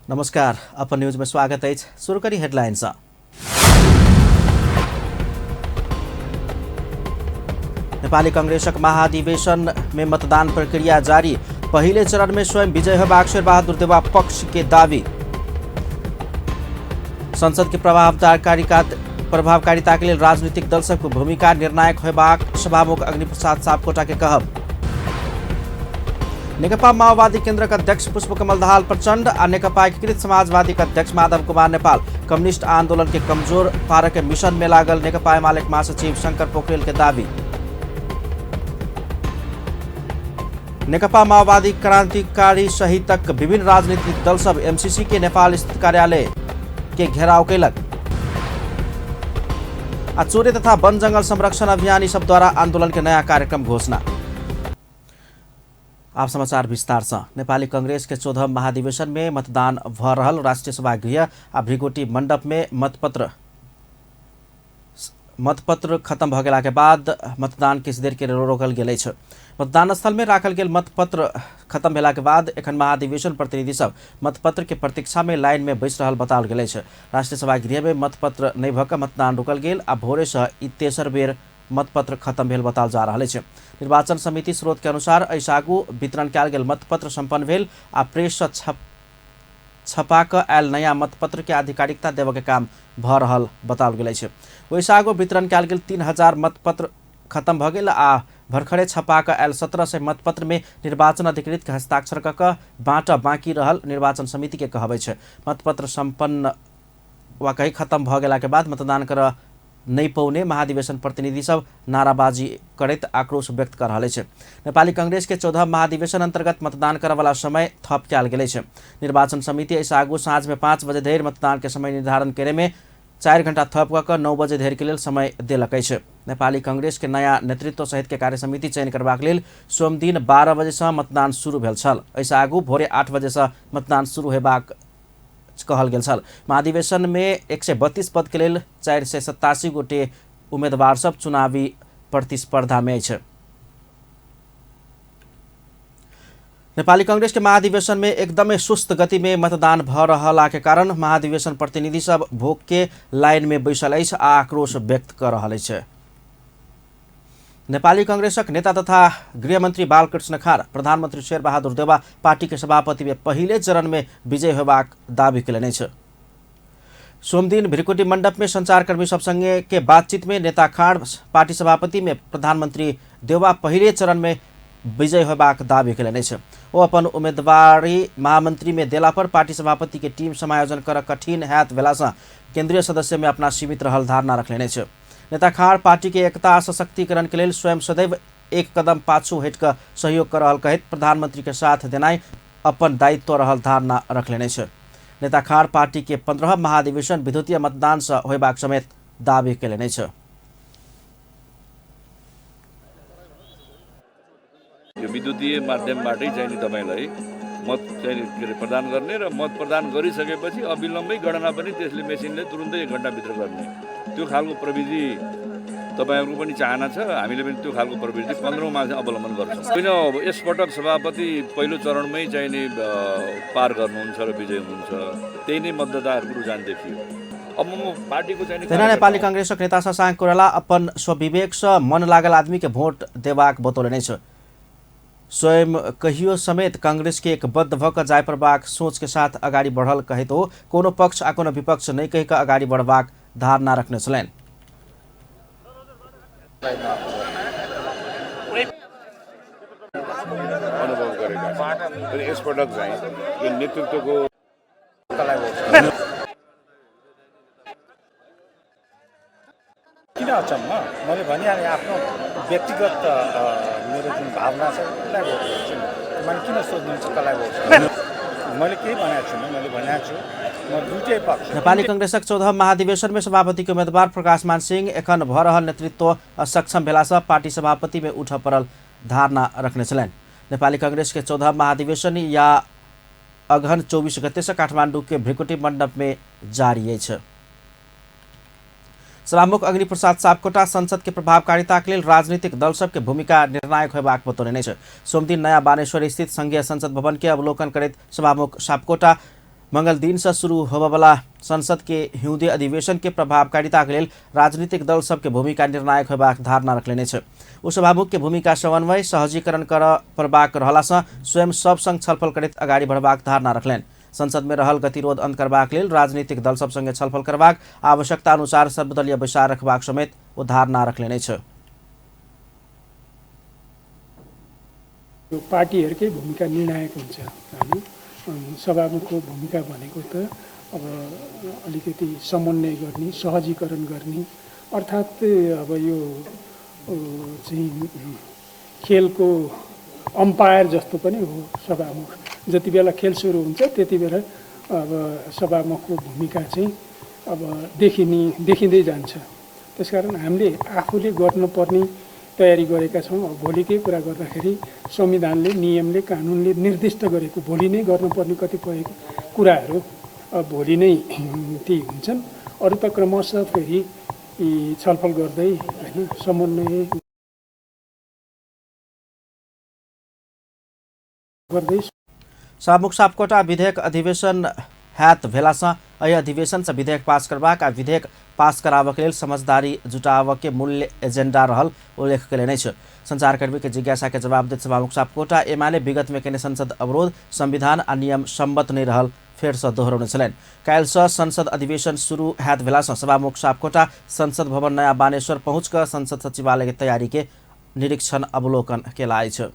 नमस्कार, अपन न्यूज में स्वागत अछि। शुरू करी हेडलाइन सँ। नेपाली कांग्रेसक महाधिवेशन में मतदान प्रक्रिया जारी। पहिले चरण में स्वयं विजय होबाक शेरबहादुर देउवा पक्ष के दावी। संसद के प्रभावकारिता के लेल राजनीतिक दल सबके भूमिका निर्णायक होबाक सभामुख अग्निप्रसाद सापकोटा के कहब। नेकपा माओवादी केन्द्रक अध्यक्ष पुष्पकमल दाहाल प्रचण्ड आ नेकपा एकीकृत समाजवादी के अध्यक्ष माधव कुमार नेपाल कम्युनिस्ट आंदोलन के कमजोर पारक के मिशन में लागल नेकपा एमाले महासचिव शंकर पोखरेल के दावी। नेकपा माओवादी क्रांतिकारी सहितक विभिन्न राजनीतिक दल सब एमसीसी के नेपाल स्थित कार्यालय के घेराव कयलक। आ चोरी तथा वन जंगल संरक्षण अभियान सब द्वारा आंदोलन के नया कार्यक्रम घोषणा। आप समाचार विस्तार से। नेपाली कांग्रेस के 14 महाधिवेशन में मतदान भ रहल राष्ट्रीय सभा गृह आ भृगुटी मंडप में मतपत्र खत्म भ गेला के बाद मतदान किछु देर के रोकल गेल अछि। मतदान स्थल में राखल गेल मतपत्र खत्म भेला के बाद एखन महाधिवेशन प्रतिनिधि सब मतपत्र के प्रतीक्षा में लाइन में बैस रहल बताओल गेल अछि। राष्ट्रीय सभा गृह में मतपत्र नहि भऽ कऽ मतदान रोकल गेल आ भोरे से ई तेसर बेर मतपत्र खत्म भेल बताओल जा रहल अछि। निर्वाचन समिति स्रोत के अनुसार एहिसँ आगू वितरण कयल गेल मतपत्र सम्पन्न भेल आ प्रेस सँ छपा कऽ आयल नया मतपत्र के आधिकारिकता देबऽ के काम भऽ रहल बताओल गेल अछि। ओहिसँ आगू वितरण कयल गेल 3000 मतपत्र खत्म भऽ गेल आ भरखरे छपा कऽ आयल 1700 मतपत्र में निर्वाचन अधिकृत के हस्ताक्षर कऽ कऽ बाँटऽ बाँकी रहल निर्वाचन समिति के कहब अछि। मतपत्र सम्पन्न वा कहीं खत्म भऽ गेला के बाद मतदान करऽ नहि पौने महाधिवेशन प्रतिनिधि सब नाराबाजी करैत आक्रोश व्यक्त कर रहल अछि। नेपाली कांग्रेस के 14 महाधिवेशन अंतर्गत मतदान करऽ वाला समय थप कयल गेल अछि। निर्वाचन समिति एहिसँ आगू साँझ में 5 बजे धरि मतदान के समय निर्धारण करे में 4 घंटा थप कऽ कऽ 9 बजे धरि के लेल समय देलक अछि। नेपाली कांग्रेस के नया नेतृत्व सहित के कार्यसमिति चयन करबाक लेल सोमदिन 12 बजे सँ मतदान शुरू भेल छल। एहिसँ आगू भोरे 8 बजे सँ मतदान शुरू हेबाक कहल गेल छल। महाधिवेशन में 132 पद के लेल 487 गोटे उम्मीदवार सब चुनावी प्रतिस्पर्धा में अछि। नेपाली कांग्रेस के महाधिवेशन में एकदमै सुस्त गति में मतदान भ रहला के कारण महाधिवेशन प्रतिनिधि सब भोग के लाइन में बैसल अछि आ आक्रोश व्यक्त कर रहल अछि। नेपाली कांग्रेसक नेता तथा गृहमन्त्री बालकृष्ण खाँड प्रधानमन्त्री शेरबहादुर देउवा पार्टी के सभापति में पहिले चरण में विजय होबाक दावी कयलनि अछि। सोमदिन भृकुटी मंडप में संचारकर्मी सब संगे के बातचीत में नेता खाँड पार्टी सभापति में प्रधानमन्त्री देउवा पहिले चरण में विजय होबाक दावी कयलनि अछि। ओ अपन उम्मीदवारी महामन्त्री में देला पर पार्टी सभापति के टीम समायोजन कर कठिन हैत भेलासँ केंद्रीय सदस्य में अपना सीमित रहल धारणा रखलनि अछि। नेता खाँड पार्टी के एकता आ सशक्तिकरण के लेल स्वयं सदैव एक कदम पाछू हटि कऽ सहयोग कर रहल कहैत प्रधानमंत्री के साथ देनाइ अपन दायित्व रहल धारणा रखलनि अछि। नेता खाँड पार्टी के 15 महाधिवेशन विद्युतीय मतदान सँ होयबाक समेत दावी कयलनि अछि। यो विद्युतीय माध्यमबाटै चाहिँ नि तपाईलाई मत चाहिँ के अरे प्रदान गर्ने र मत प्रदान गरिसकेपछि अविलम्बै गणना पनि त्यसले मेसिनले तुरुन्तै 1 घन्टाभित्र गर्ने त्यो खालको प्रविधि तपाईहरुको पनि चाहना छ। हामीले पनि त्यो खालको प्रविधि 15 मा चाहिँ अवलम्बन गर्छौँ। होइन, अब यसपटक सभापति पहिलो चरणमै चाहिँ नि पार गर्नुहुन्छ र विजय हुनुहुन्छ, त्यही नै मतदाताहरूको रुझान देखियो। अब म पार्टीको चाहिँ नि तहिना नेपाली कांग्रेसक नेता शशांक कोइराला अपन स्वविवेक सँ मन लागल आदमी के भोट देबाक बतौलनि अछि। स्वयं कहियो समेत कांग्रेस के एकबद्ध भऽ कऽ जाय पड़बाक सोच के साथ अगाडि बढ़ल कहैत ओ कोनो पक्ष आ कोनो विपक्ष नहि कहि कऽ अगाडि बढ़बाक धारणा रखने छलनि। अनुभव गरेका छन्। तर यसपटक चाहिँ यो नेतृत्वको किन अचम्म, मैले भनिहालेँ आफ्नो व्यक्तिगत मेरो जुन भावना छ उसलाई भोट गर्छु। मैले किन सोध्नुहुन्छ कसलाई भोट गर्छु? मैले केही भनेको छुइनँ, मैले भनेको छु म दुईटै पक्ष। नेपाली कांग्रेसक 14 महाधिवेशन में सभापति के उम्मीदवार प्रकाश मान सिंह एखन भऽ रहल नेतृत्व असक्षम भेलासँ पार्टी सभापति में उठऽ पड़ल धारणा रखने छलनि। नेपाली कांग्रेस के 14 महाधिवेशन या अगहन 24 गते से काठमाडौँ के भृकुटी मंडप में जारी अछि। सभामुख अग्निप्रसाद सापकोटा संसद के प्रभावकारिता के लेल राजनीतिक दल सबके भूमिका निर्णायक होबाक बतौलनि अछि। सोमदिन नयाँ बानेश्वर स्थित संघीय संसद भवन के अवलोकन करैत सभामुख सापकोटा मंगल दिन से शुरू होबयवला संसद के हिउँदे अधिवेशन के प्रभावकारिता के लेल राजनीतिक दल सबके भूमिका निर्णायक होबाक धारणा रखलेने छै। ओ सभामुख के भूमिका समन्वय सहजीकरण कर पड़बाक रहला सँ स्वयं सब संग छलफल करैत अगाडि बढ़बाक धारणा रखलनि। संसद में रहल गतिरोध अंत करबाक लेल राजनीतिक दल सब संगे छलफल करबाक आवश्यकता अनुसार सर्वदलीय बैसार रखबाक समेत ओ धारणा रखलेने छै। पार्टीहरूकै भूमिका निर्णायक हुन्छ हैन। सभामुखको भूमिका भनेको त अब अलिकति समन्वय गर्ने, सहजीकरण गर्ने, अर्थात् अब यो चाहिँ खेलको अम्पायर जस्तो पनि हो सभामुख। जति बेला खेल सुरु हुन्छ त्यति बेला अब सभामुखको भूमिका चाहिँ अब देखिँदै जान्छ। त्यसकारण हामीले आफूले गर्नुपर्ने तयारी गरेका छौँ। अब भोलिकै कुरा गर्दाखेरि संविधानले, नियमले, कानुनले निर्दिष्ट गरेको भोलि नै गर्नुपर्ने कतिपय कुराहरू अब भोलि नै ती हुन्छन्। अरू त क्रमशः फेरि छलफल गर्दै हैन समन्वय गर्दै। सभामुख सापकोटा विधेयक अधिवेशन हैत भेलासँ एहि अधिवेशन से विधेयक पास करबाक आ विधेयक पास कराबक लेल समझदारी जुटाबक के मूल्य एजेंडा रहल उल्लेख कयलनि अछि। संचारकर्मी के जिज्ञासा के जवाब दैत सभामुख सापकोटा एमाले विगत में केने संसद अवरोध संविधान आ नियम सम्मत नहि रहल फेर से दोहरौने छलनि। काल्हिसँ संसद अधिवेशन शुरू हैत भेलासँ सभामुख सापकोटा संसद भवन नयाँ बानेश्वर पहुँच कऽ संसद सचिवालय के तैयारी के निरीक्षण अवलोकन केला अछि।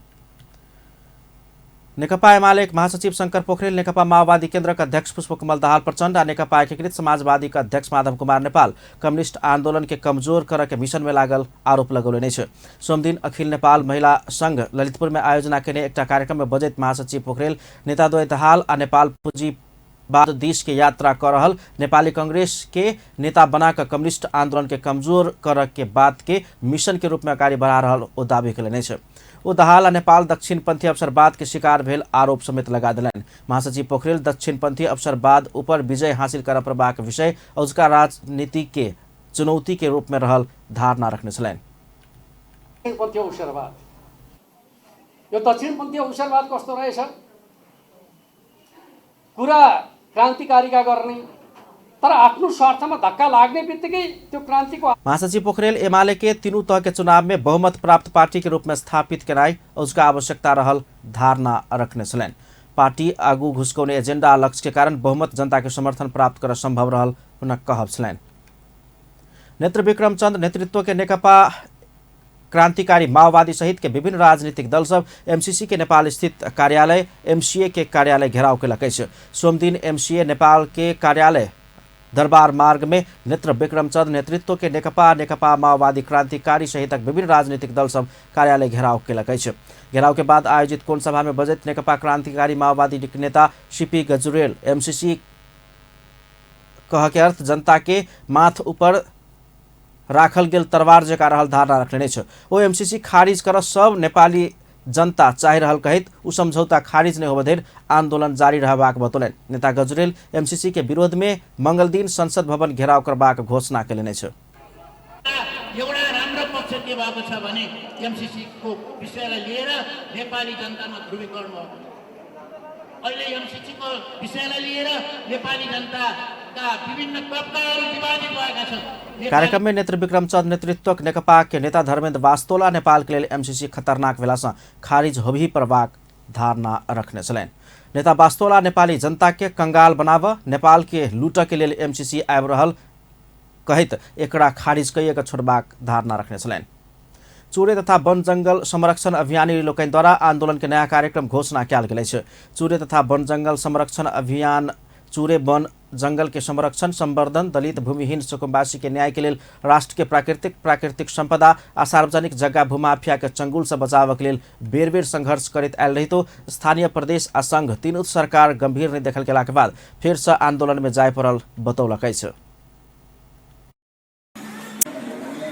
नेकपा एमाले महासचिव शंकर पोखरेल, नेकपा माओवादी केन्द्रक अध्यक्ष पुष्पकमल दाहाल प्रचण्ड आ नेकपा एकीकृत समाजवादी के अध्यक्ष माधव कुमार नेपाल कम्युनिस्ट आंदोलन के कमजोर करऽ के मिशन में लागल आरोप लगौलनि अछि। सोमदिन अखिल नेपाल महिला संघ ललितपुर में आयोजना केने एकटा कार्यक्रम में बजैत महासचिव पोखरेल नेताद्वय दाहाल आ नेपाल पूंजीवाद देश के यात्रा कर रहल नेपाली कांग्रेस के नेता बनाकर कम्युनिस्ट आंदोलन के कमजोर करऽ के बात के मिशन के रूप में अगाडि बढ़ा रहल ओ दावी केलनि अछि। ओ दाहाल आ नेपाल दक्षिणपंथी अवसरवाद के शिकार भेल आरोप समेत लगा देलनि। महासचिव पोखरेल दक्षिणपंथी अवसरवाद ऊपर विजय हासिल करऽ पड़बाक विषय अजुका राजनीति के चुनौती के रूप में रहल धारणा रखने छलनि। दक्षिणपन्थी अवसरवाद, यो दक्षिणपन्थी अवसरवाद कस्तो रहेछ? कुरा क्रान्तिकारीका गर्ने तर आफ्नो स्वार्थमा धक्का लाग्ने बित्तिकै त्यो क्रान्तिको। महासचिव पोखरेल एमाले के तीनू तह के चुनाव में बहुमत प्राप्त पार्टी के रूप में स्थापित केनाइ उसका आवश्यकता रहल धारणा रखने छलनि। पार्टी आगू घुसकौने एजेंडा आ लक्ष्य के कारण बहुमत जनता के समर्थन प्राप्त कर संभव रहल हुनक कहब छलनि। नेत्र विक्रम चंद नेतृत्व के नेकपा क्रांतिकारी माओवादी सहित के विभिन्न राजनीतिक दल सब एमसीसी के नेपाल स्थित कार्यालय एमसीए के कार्यालय घेराव केलक अछि। सोमदिन एमसीए नेपाल के कार्यालय दरबार मार्ग में नेत्र विक्रम चंद नेतृत्व के नेकपा नेकपा माओवादी क्रांतिकारी सहितक विभिन्न राजनीतिक दल सब कार्यालय घेराव केलक अछि। घेराव के बाद आयोजित कोण सभा में बजैत नेकपा क्रांतिकारी माओवादी नेता सीपी गजुरेल एमसीसी कह के अर्थ जनता के माथ ऊपर राखल गेल तरवार जकाँ रहल धारणा रखने अछि। ओ एमसीसी खारिज कर सब नेपाली जनता चाहि रहल कहैत उ समझौता खारिज नहि होबय धरि आंदोलन जारी रहबाक बतौलनि। नेता गजुरेल एमसीसी के विरोध में मंगलदिन संसद भवन घेराव करबाक घोषणा केलनि अछि। एउटा राम्रो पक्ष के भएको छ भने एमसीसी को विषयलाई लिएर नेपाली जनतामा ध्रुवीकरण भएको छ। अहिले एमसीसी को विषयलाई लिएर नेपाली जनताका विभिन्न तबकाहरू विभाजित भएका छन्। कार्यक्रम में नेत्र विक्रम चंद नेतृत्वक नेकपा के नेता धर्मेन्द्र वास्तोला नेपाल के लेल एमसीसी खतरनाक भेलासँ खारिज होबही पड़बाक धारणा रखने छलनि। नेता वास्तोला नेपाली जनता के कंगाल बनाब नेपाल के लूट के लेल एमसीसी आबि रहल कहैत एकरा खारिज कइए कऽ छोड़बाक धारणा रखने छलनि। चूरे तथा वन जंगल संरक्षण अभियानी लोकनि द्वारा आंदोलन के नया कार्यक्रम घोषणा कयल गेल अछि। चूरे तथा वन जंगल संरक्षण अभियान चूरे वन जंगल के संरक्षण संवर्धन दलित भूमिहीन सुकुम्बासी के न्याय के लेल राष्ट्र के प्राकृतिक प्राकृतिक संपदा आ सार्वजनिक जग्गा भूमाफिया के चंगुल से बचाव के लेल बेर बेर संघर्ष करैत आयल रहितो स्थानीय प्रदेश आ संघ तीनू सरकार गंभीर नहि देखल गेलाक बाद फेर से आंदोलन में जाय पड़ल बतौलक अछि।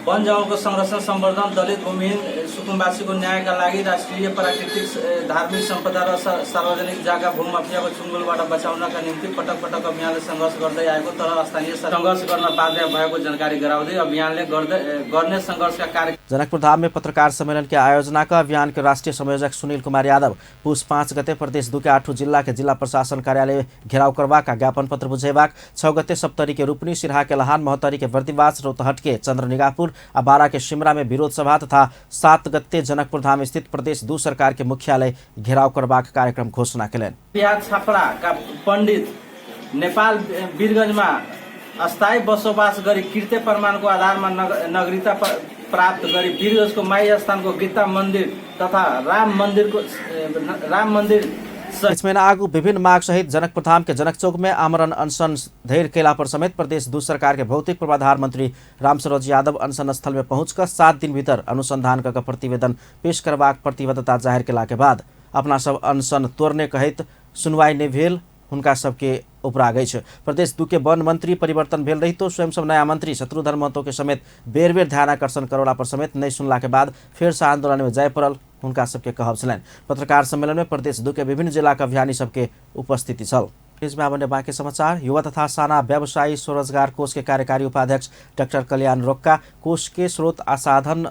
वन जंगलको संरक्षण संवर्धन दलित भूमिहीन सुकुम्बासीको न्यायका लागि राष्ट्रिय प्राकृतिक धार्मिक सम्पदा र सार्वजनिक जग्गा भूमाफियाको चुङ्गुलबाट बचाउनका निम्ति पटक पटक अभियानले संघर्ष गर्दै आएको तर स्थानीय संघर्ष गर्न बाध्य भएको जानकारी गराउँदै अभियानले गर्ने संघर्षका कार्य जनकपुर धाम में पत्रकार सम्मेलन के आयोजना का अभियान के राष्ट्रीय संयोजक सुनील कुमार यादव पुष 5 गते प्रदेश 2 के 8 जिला के जिला प्रशासन कार्यालय घेराव करबाक आ ज्ञापन पत्र बुझेबाक, 6 गते सप्तरी के रूपनी, सिरहा के लहान, महोत्तरी के बर्दिवास, रौतहट के चंद्रनिगापुर आ बारा के सिमरा में विरोध सभा तथा 7 गते जनकपुर धाम स्थित प्रदेश 2 सरकार के मुख्यालय घेराव करबाक कार्यक्रम घोषणा केलनि। बिहार छापड़ा का पंडित नेपाल वीरगंजमा अस्थायी बसोबास गरी कृत्य प्रमाणको आधारमा नागरिकता प्राप्त गरी वीरगंजको माई स्थानको गीता मन्दिर तथा राम मन्दिर इस महीना आगू विभिन्न माग सहित जनकपुर धाम के जनक चौक में आमरण अनशन धैर्य केला पर समेत प्रदेश 2 सरकार के भौतिक पूर्वाधार मंत्री रामसरोज यादव अनशन स्थल में पहुंचकर 7 दिन भीतर अनुसंधान कर प्रतिवेदन पेश करबाक प्रतिबद्धता जाहिर केला के बाद अपना सब अनशन तोड़ने कहैत सुनवाई नहि भेल हुनका सबके उपराग अछि। प्रदेश 2 के वन मंत्री परिवर्तन भेल रहितो स्वयं सब नया मंत्री शत्रुघ्न महतो के समेत बेर बेर ध्यानाकर्षण करौला पर समेत नहि सुनला के बाद फेर से आंदोलन में जाय पड़ल हुनका सबके कहब छलनि। पत्रकार सम्मेलन में प्रदेश 2 के विभिन्न जिला के अभियानी सबके उपस्थिति छल। इसमें आबने बाँकी समाचार। युवा तथा साना व्यवसायी स्वरोजगार कोष के कार्यकारी उपाध्यक्ष डाक्टर कल्याण रोक्का कोष के स्रोत आ साधन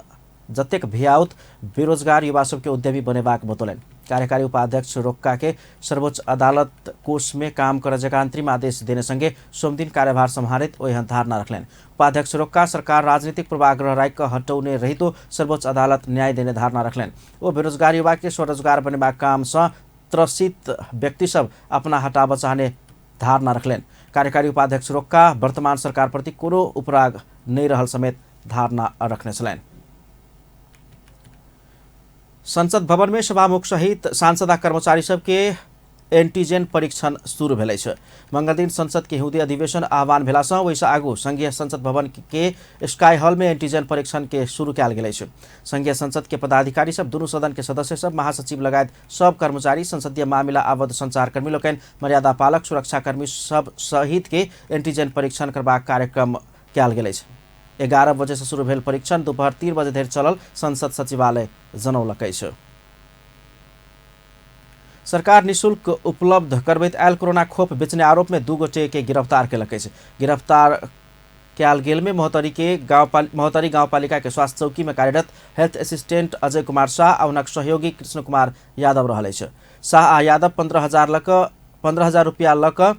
जतेक भियाउत बेरोजगार युवा सबके उद्यमी बनेबाक बतौलनि। कार्यकारी उपाध्यक्ष रोक्का के सर्वोच्च अदालत कोष में काम कर जका अंतरिम आदेश देने संगे सोमदिन कार्यभार सम्हारित ओहन धारणा रखलनि। उपाध्यक्ष रोक्का सरकार राजनीतिक पूर्वाग्रह राखि कऽ हटौने रहितो सर्वोच्च अदालत न्याय देने धारणा रखलनि। ओ बेरोजगार युवा के स्वरोजगार बनेबाक काम सँ त्रसित व्यक्ति सब अपना हटाबऽ चाहने धारणा रखलनि। कार्यकारी उपाध्यक्ष रोक्का वर्तमान सरकार प्रति कोनो उपराग नहि रहल समेत धारणा रखने छलनि। संसद भवन में सभामुख सहित सांसद आ कर्मचारी सबके एंटीजन परीक्षण शुरू भेल अछि। मंगलदिन संसद के हिउँदे अधिवेशन आह्वान भेलासँ ओहिसँ आगू संघीय संसद भवन के स्काई हॉल में एंटीजन परीक्षण के शुरू कयल गेल अछि। संघीय संसद के पदाधिकारी सब, दुनू सदन के सदस्य सब, महासचिव लगायत सब कर्मचारी, संसदीय मामिला आबद्ध संचारकर्मी लोकनि, मर्यादा पालक, सुरक्षाकर्मी सब सहित के एंटीजन परीक्षण करबाक कार्यक्रम कयल गेल अछि। 11 बजे से शुरू भेल परीक्षण दोपहर 3 बजे धरि चलल संसद सचिवालय जनौलक अछि। सरकार निःशुल्क उपलब्ध करबैत आयल कोरोना खोप बेचने आरोप में 2 गोटे के गिरफ्तार केलक अछि। गिरफ्तार कयल गेल में महोत्तरी गाउँपालिका के स्वास्थ्य चौकी में कार्यरत हेल्थ असिस्टेंट अजय कुमार शाह आ हुनक सहयोगी कृष्ण कुमार यादव रहल अछि। शाह आ यादव 15,000 रुपया लऽ कऽ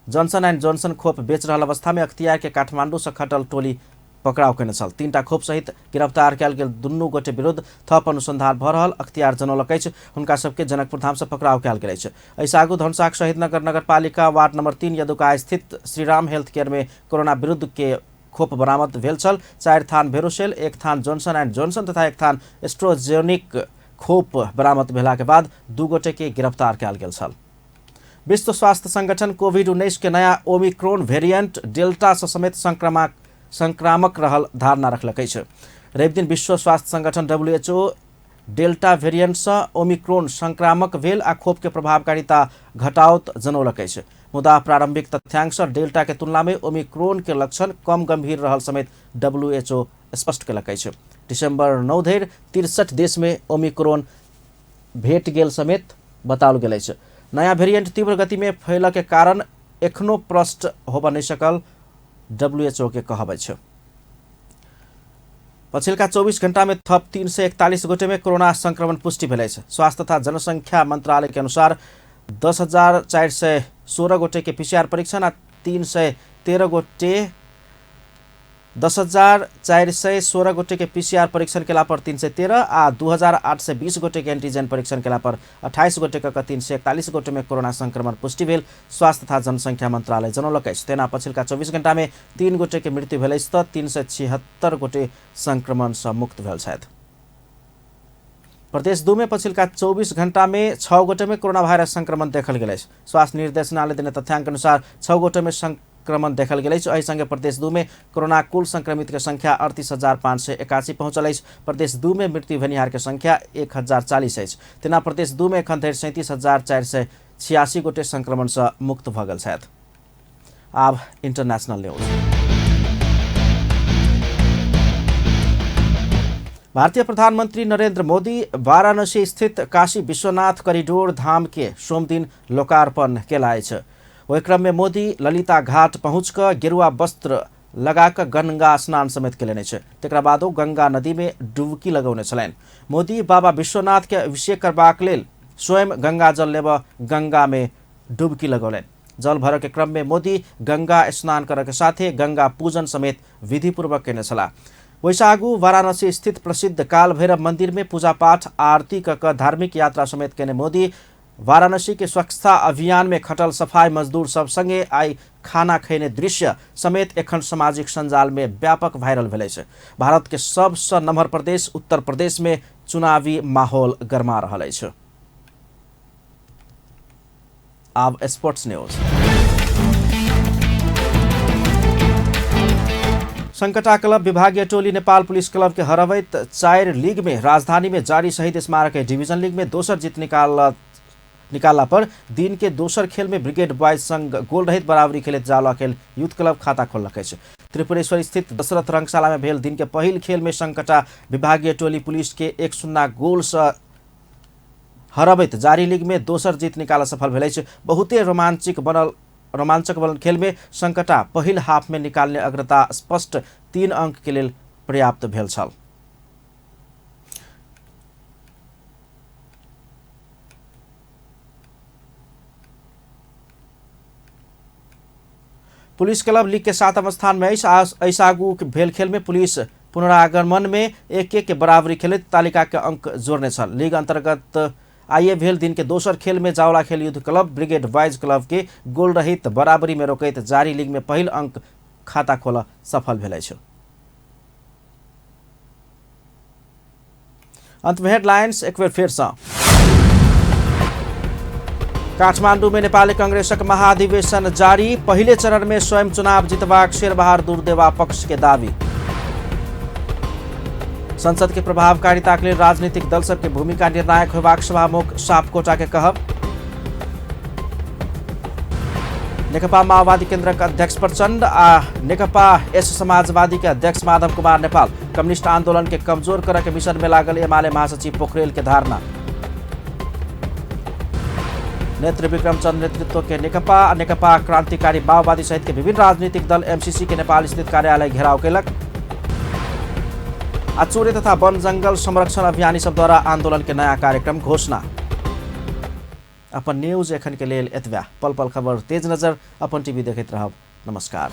जॉनसन एंड जॉनसन खोप बेच रहल अवस्था में अख्तियार के काठमांडू से खटल टोली पकड़ाव केने छल। 3टा खोप सहित गिरफ्तार कयल गेल दुनू गोटे विरुद्ध थप अनुसंधान भऽ रहल अख्तियार जनौलक अछि। हुनका सबके जनकपुर धाम से पकड़ाव कयल गेल अछि। एहिसँ आगू धनुषाक शहीदनगर नगरपालिका वार्ड नंबर 3 यदुका स्थित श्रीराम हेल्थ केयर में कोरोना विरुद्ध के खोप बरामद भेल छल। 4 थान भेरोसेल, 1 थान जॉनसन एंड जॉनसन तथा 1 थान एस्ट्रोजेनिक खोप बरामद भेला के बाद 2 गोटे के गिरफ्तार कयल गेल छल। विश्व स्वास्थ्य संगठन कोविड-19 के नया ओमिक्रोन वेरिएंट डेल्टा से समेत संक्रामक रहल धारणा रखलक अछि। रविदिन विश्व स्वास्थ्य संगठन WHO delta variant सँ ओमिक्रोन संक्रामक भेल आ खोप के प्रभावकारिता घटाओत जनौलक अछि। मुदा प्रारंभिक तथ्यांक सँ डेल्टा के तुलना में ओमिक्रोन के लक्षण कम गंभीर रहल समेत WHO स्पष्ट केलक अछि। दिसंबर 9 धरि 63 देश में ओमिक्रोन भेट गेल समेत बताओल गेल अछि। नया वेरिएंट तीव्र गति में फैलय के कारण एखनो प्रष्ट होबऽ नहि सकल WHO के कहब अछि। पछिल्का 24 घंटा में थप 341 गोटे में कोरोना संक्रमण पुष्टि भेल अछि। स्वास्थ्य तथा जनसंख्या मंत्रालय के अनुसार 10,416 गोटे के पीसीआर परीक्षण आ 313 गोटे 10,416 गोटे के पीसीआर परीक्षण केला पर 313 आ 2,820 गोटे के एंटीजन परीक्षण केला पर 28 गोटे क 341 गोटे में कोरोना संक्रमण पुष्टि भेल स्वास्थ्य तथा जनसंख्या मंत्रालय जनौलक अछि। तेना पछिल्का 24 घंटा में 3 गोटे के मृत्यु भेल अछि त 376 गोटे संक्रमण सँ मुक्त भेल छथि। प्रदेश 2 में पछिल्का 24 घंटा में 6 गोटे में कोरोना वायरस संक्रमण देखल गेल अछि। स्वास्थ्य निर्देशनालय देने तथ्यांक अनुसार 6 गोटे में संक्रमण देखल गेल अछि। एहि संगे प्रदेश 2 में कोरोना कुल संक्रमित के संख्या 38,581 पहुंचल अछि। प्रदेश 2 में मृत्यु भेनिहार के संख्या 1,040 अछि। तेना प्रदेश 2 में एखन धरि 37,486 गोटे संक्रमण सँ मुक्त भऽ गेल छथि। आब इंटरनेशनल न्यूज। भारतीय प्रधानमंत्री नरेंद्र मोदी वाराणसी स्थित काशी विश्वनाथ कॉरिडोर धाम के सोमदिन लोकार्पण केला अछि। ओहि क्रम में मोदी ललिता घाट पहुँच कऽ गेरुआ वस्त्र लगा कऽ गंगा स्नान समेत केलनि अछि। तकरा बाद ओ गंगा नदी में डुबकी लगौने छलनि। मोदी बाबा विश्वनाथ के अभिषेक करबाक लेल स्वयं गंगा जल लेबऽ गंगा में डुबकी लगौलनि। जल भरऽ के क्रम में मोदी गंगा स्नान करऽ के साथे गंगा पूजन समेत विधिपूर्वक केने छलाह। वैसे आगू वाराणसी स्थित प्रसिद्ध काल भैरव मंदिर में पूजा पाठ आरती क कऽ धार्मिक यात्रा समेत केने मोदी वाराणसी के स्वच्छता अभियान में खटल सफाई मजदूर सब संगे आई खाना खैने दृश्य समेत एखन सामाजिक सञ्जाल में व्यापक वायरल भेल अछि। भारत के सबसँ नम्हर प्रदेश उत्तर प्रदेश में चुनावी माहौल गरमा रहल अछि। आब स्पोर्ट्स न्यूज। संकटा क्लब विभागीय टोली नेपाल पुलिस क्लब के हरबैत 4 लीग में राजधानी में जारी शहीद स्मारक डिवीजन लीग में दोसर जीत निकालला पर दिन के दोसर खेल में ब्रिगेड बॉयज संग गोल रहित बराबरी खेलैत जावला खेल यूथ क्लब खाता खोललक अछि। त्रिपुरेश्वर स्थित दशरथ रंगशाला में भेल दिन के पहिल खेल में संकटा विभागीय टोली पुलिस के 1-0 गोल से हरबैत जारी लीग में दोसर जीत निकाल सफल भेल अछि। बहुते रोमांचक बनल खेल में संकटा पहिल हाफ में निकालने अग्रता स्पष्ट 3 अंक के लेल पर्याप्त भेल छल। पुलिस क्लब लीग के 7वां स्थान में अछि। एहि आगू भेल खेल में पुलिस पुनरागमन में 1-1 के बराबरी खेलैत तालिका के अंक जोड़ने छल। लीग अंतर्गत आइए भेल दिन के दोसर खेल में जावला खेल युद्ध क्लब ब्रिगेड बॉयज क्लब के गोल रहित बराबरी में रोकैत जारी लीग में पहिल अंक खाता खोल सफल भेल अछि। अंत में हेडलाइंस एक बेर फेर सँ। काठमांडू में नेपाली कांग्रेसक महाधिवेशन जारी, पहिले चरण में स्वयं चुनाव जितबाक शेरबहादुर देवा पक्ष के दावी। संसद के प्रभावकारिता के लिए राजनीतिक दल सबके भूमिका निर्णायक होबाक सभामुख सापकोटा के कहब। नेकपा माओवादी केंद्रक अध्यक्ष प्रचंड आ नेकपा एस समाजवादी के अध्यक्ष माधव कुमार नेपाल कम्युनिस्ट आंदोलन के कमजोर करऽ के मिशन में लागल एमाले महासचिव पोखरेल के धारणा। नेत्र विक्रम चंद नेतृत्व के नेकपा आ नेकपा क्रांतिकारी माओवादी सहित के विभिन्न राजनीतिक दल एमसीसी के नेपाल स्थित कार्यालय घेराव केलक। आ चोरे तथा वन जंगल संरक्षण अभियानी सब द्वारा आंदोलन के नया कार्यक्रम घोषणा। अपन न्यूज एखन के लेल एतबा। पल पल खबर तेज नजर अपन टीवी देखैत रहब। नमस्कार।